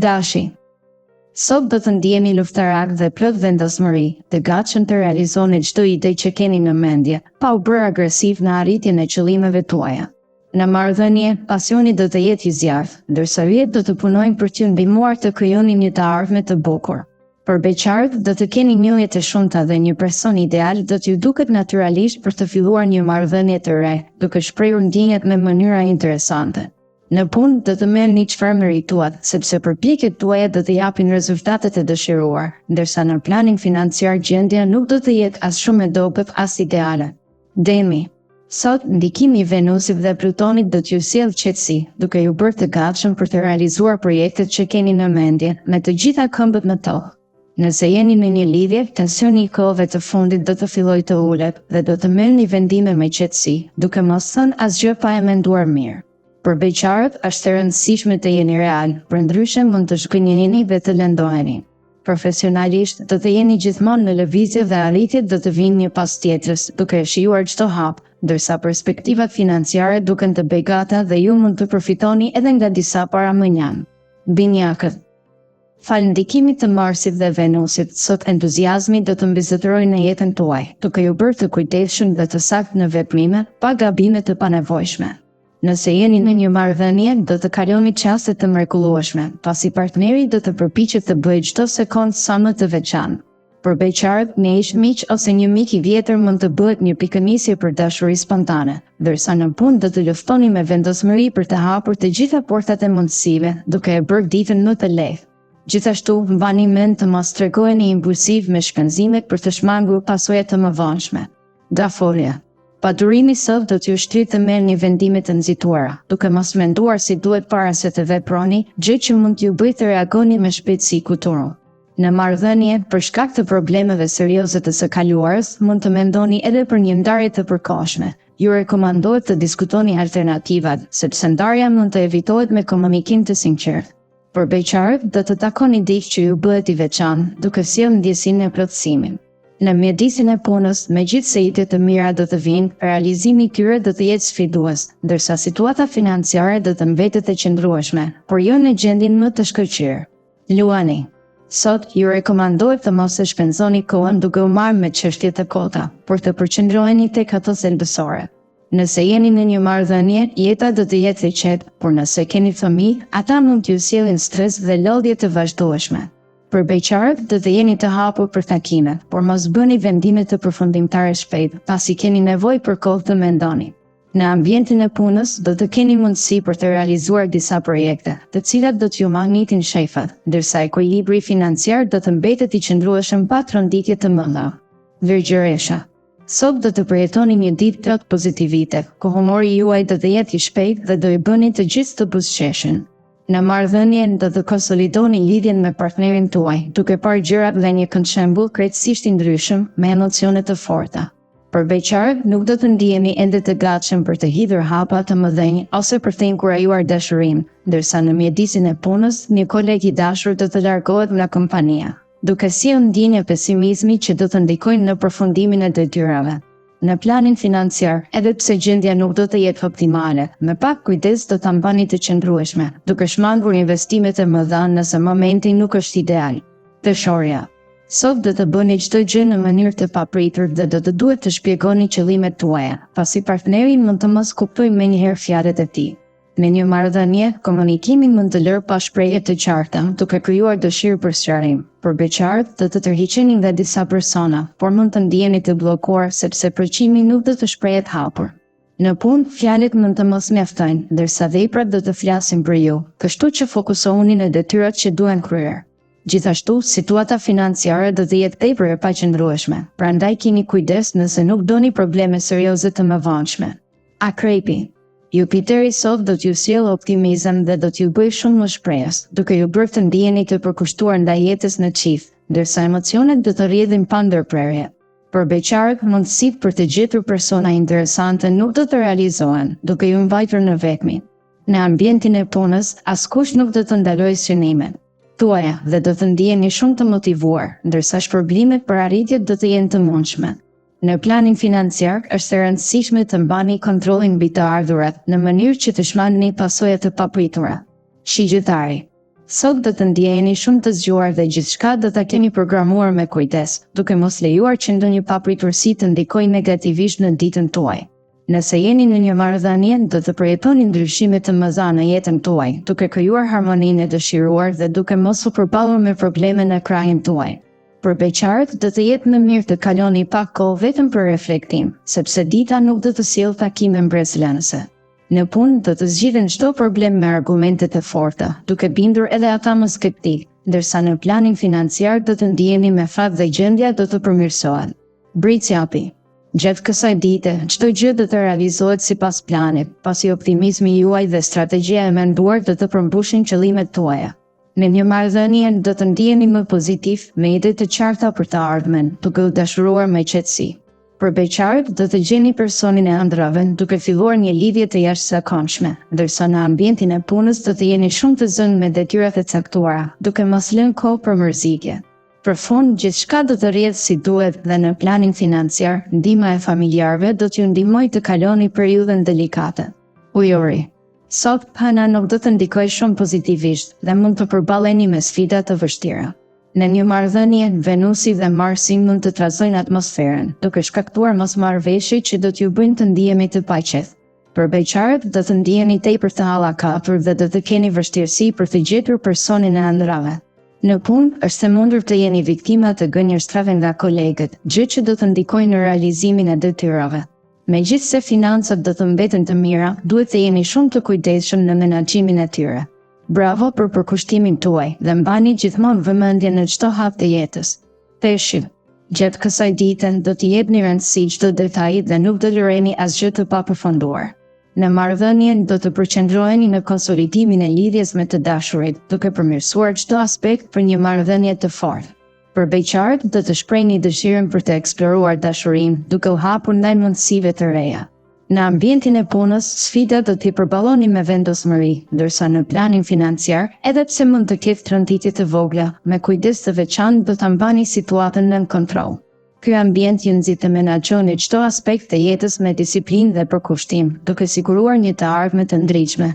Dashi. Sot do të ndiheni luftarak dhe plot vendosmëri, të gatshëm të realizoni çdo ide që keni në mendje, pa u bërë agresiv në arritjen e qëllimeve tuaja. Në marrëdhënie, pasioni do të jetë i zjarrtë, ndërsa yjet do të punojnë për t'ju ndihmuar të krijoni një të ardhme të bukur. Për beqarët, do të keni njohje të shumta dhe një person ideal do t'ju duket natyralisht për të filluar një marrëdhënie të re, duke shprehur ndjenjat me mënyra interesante. Në punë, do të merrni çfarë merituat, sepse përpjekjet tuaja do të japin rezultatet e dëshiruar, ndërsa në planin financiar gjendja nuk do të jetë as shumë e dobët as ideale. Demi. Sot, ndikimi i Venusit dhe Plutonit do t'ju sjellë qetësi, duke ju bërë të gatshëm për të realizuar projektet që keni në mendje, me të gjitha këmbët në tokë. Nëse jeni në një lidhje, tensioni i kohëve të fundit do të fillojë të ulet dhe do të merrni vendime me qetësi, duke mos thënë asgjë pa e menduar mirë. Për beqarët, është e rëndësishme të jeni real, përndryshe mund të zhgënjeheni dhe të lëndoheni. Profesionalisht, do të jeni gjithmonë në lëvizje dhe arritjet do të vijnë një pas tjetrës, duke e shijuar çdo hap, ndërsa perspektivat financiare duken të begata dhe ju mund të përfitoni edhe nga disa para mënjanë. Binjakët. Falë ndikimit të Marsit dhe Venusit, sot entuziazmi do të mbizotërojë në jetën tuaj, duke ju bërë të kujdesshëm dhe të saktë në veprime, pa gabime të panevojshme. Nëse jeni në një marrëdhënie, do të kaloni çaste të mrekullueshme, pasi partneri do të përpiqet të bëjë çdo sekondë sa më të veçantë. Për beqarët, një ish-mik ose një mik i vjetër mund të bëhet një pikënisje për dashuri spontane, ndërsa në punë do të luftoni me vendosmëri për të hapur të gjitha portat e mundësive, duke e bërë ditën më të lehtë. Gjithashtu, mbani mend të mos tregoheni impulsiv me shpenzimet për të shmangur pasoja të mëvonshme. Gaforrja. Padurimi sot do t'ju shtyjë të merrni vendime të nxituara, duke mos menduar si duhet para se të veproni, gjë që mund t'ju bëjë të reagoni me shpejtësi kuturu. Në marrëdhënie, për shkak të problemeve serioze të së kaluarës, mund të mendoni edhe për një ndarje të përkohshme. Ju rekomandohet të diskutoni alternativat, sepse ndarja mund të evitohet me komunikim të sinqertë. Për beqarët, do të takoni dikë që ju bëhet i veçantë, duke sjellë ndjesinë e plotësimit. Në mjedisin e punës, megjithëse ide të mira do të vijnë, realizimi i tyre do të jetë sfidues, ndërsa situata financiare do të mbetet e qëndrueshme, por jo në gjendjen më të shkëlqyer. Luani. Sot, ju rekomandohet të mos e shpenzoni kohën duke u marrë me çështje të kota, por të përqendroheni tek ato thelbësore. Nëse jeni në një marrëdhënie, jeta do të jetë e qetë, por nëse keni fëmijë, ata mund t'ju sjellin stres dhe lodhje të vazhdueshme. Për beqarët, do të jeni të hapur për takime, por mos bëni vendime të përfundimtare shpejt, pasi keni nevojë për kohë të mendoni. Në ambientin e punës, do të keni mundësi për të realizuar disa projekte, të cilat do t'ju mahnitin shefat, ndërsa ekuilibri financiar do të mbetet i qëndrueshëm pa tronditje të mëdha. Virgjëresha. Sot do të përjetoni një ditë plot pozitivitet, ku humori juaj do të jetë i shpejtë dhe do i bëni të gjithë të buzëqeshin. Në marrëdhënie, do të konsolidoni lidhjen me partnerin tuaj, duke parë gjërat nga një këndshembull krejtësisht i ndryshëm, me emocione të forta. Për beqarët, nuk do të ndiheni ende të gatshëm për të hidhur hapa të mëdhenj ose për të inkurajuar dashurinë, ndërsa në mjedisin e punës, një koleg i dashur do të largohet nga kompania, duke sjellë ndjenja pesimizmi që do të ndikojnë në përfundimin e detyrave. Në planin financiar, edhe pse gjendja nuk do të jetë optimale, me pak kujdes do ta mbani të qëndrueshme, duke shmangur investimet e mëdha nëse momenti nuk është ideal. Peshorja. Sot do të bëni çdo gjë në mënyrë të papritur dhe do të duhet të shpjegoni qëllimet tuaja, pasi partneri mund të mos kuptojë menjëherë fjalët e tij. Në një marrëdhënie, komunikimi mund të lërë pa shprehje të qarta, duke krijuar dëshirë për sqarim. Për beqarët, do të tërhiqeni nga disa persona, por mund të ndiheni të bllokuar sepse pëlqimi nuk do të shprehet hapur. Në punë, fjalët mund të mos mjaftojnë, ndërsa veprat do të flasin për ju, kështu që fokusohuni në detyrat që duhen kryer. Gjithashtu, situata financiare do të jetë tepër e paqëndrueshme, prandaj kini kujdes nëse nuk doni probleme serioze të mëvonshme. Akrepi. Jupiteri sot do t'ju sjellë optimizëm dhe do t'ju bëjë shumë më shprehës, duke ju bërë të ndiheni të përkushtuar ndaj jetës në çift, ndërsa emocionet do të rrjedhin pa ndërprerje. Për beqarët, mundësitë për të gjetur persona interesante nuk do të realizohen, duke ju mbajtur në vetmi. Në ambientin e punës, askush nuk do të ndalojë synimet tuaja dhe do të ndiheni shumë të motivuar, ndërsa shpërblimet për arritjet do të jenë të mundshme. Në planin financiar, është e rëndësishme të mbani kontrollin mbi të ardhurat, në mënyrë që të shmangni pasoja të papritura. Shigjetari. Sot do të ndjeheni shumë të zgjuar dhe gjithçka do ta keni programuar me kujdes, duke mos lejuar që ndonjë papriturësi të ndikojë negativisht në ditën tuaj. Nëse jeni në një marrëdhënie, do të përjetoni ndryshime të mëdha në jetën tuaj, duke krijuar harmoninë e dëshiruar dhe duke mos u përballur me probleme në krahin tuaj. Për beqarët, do të jetë më mirë të kaloni pak kohë vetëm për reflektim, sepse dita nuk do të sjellë takime mbresëlënëse. Në punë, do të zgjidhen çdo problem me argumente të forta, duke bindur edhe ata më skeptikë, ndërsa në planin financiar do të ndiheni me fat dhe gjendja do të përmirësohet. Bricjapi. Gjatë kësaj dite, çdo gjë do të realizohet sipas planit, pasi optimizmi juaj dhe strategjia e menduar do të përmbushin qëllimet tuaja. Në një marrëdhënie, do të ndiheni më pozitiv, me ide të qarta për të ardhmen, duke u dashuruar me qetësi. Për beqarët, do të gjeni personin e ëndrrave, duke filluar një lidhje të jashtëzakonshme, ndërsa në ambientin e punës do të jeni shumë të zënë me detyrat e caktuara, duke mos lënë kohë për mërzitje. Për fund, gjithçka do të rrjedhë si duhet dhe në planin financiar, ndihma e familjarëve do t'ju ndihmojë të kaloni periudhën delikate. Ujori. Sot, Hëna nuk do të ndikojë shumë pozitivisht dhe mund të përballeni me sfida të vështira. Në një marrëdhënie, Venusi dhe Marsi mund të trazojnë atmosferën, duke shkaktuar mosmarrëveshje që do t'ju bëjnë të ndiheni të paqetë. Për beqarët, do të ndiheni tepër të hallakatur dhe do të keni vështirësi për të gjetur personin e ëndrrave. Në punë, është e mundur të jeni viktima të gënjeshtrave nga kolegët, gjë që do të ndikojë në realizimin e detyrave. Megjithëse financat do të mbeten të mira, duhet të jeni shumë të kujdesshëm në menaxhimin e tyre. Bravo për përkushtimin tuaj dhe mbani gjithmonë vëmendjen në çdo hap të jetës. Peshqit. Gjatë kësaj dite do t'i jepni rëndësi çdo detaji dhe nuk do lëreni asgjë të papërfunduar. Në marrëdhënie do të përqendroheni në konsolidimin e lidhjes me të dashurit, duke përmirësuar çdo aspekt për një marrëdhënie të fortë. Për beqarët, do të shprehni dëshirën për të eksploruar dashurinë, duke u hapur ndaj mundësive të reja. Në ambientin e punës, sfidat do t'i përballoni me vendosmëri, ndërsa në planin financiar, edhe pse mund të ketë tronditje të vogla, me kujdes të veçantë do ta mbani situatën nën kontroll. Ky ambient ju nxit të menaxhoni çdo aspekt të jetës me disiplinë dhe përkushtim, duke siguruar një të ardhme të ndritshme.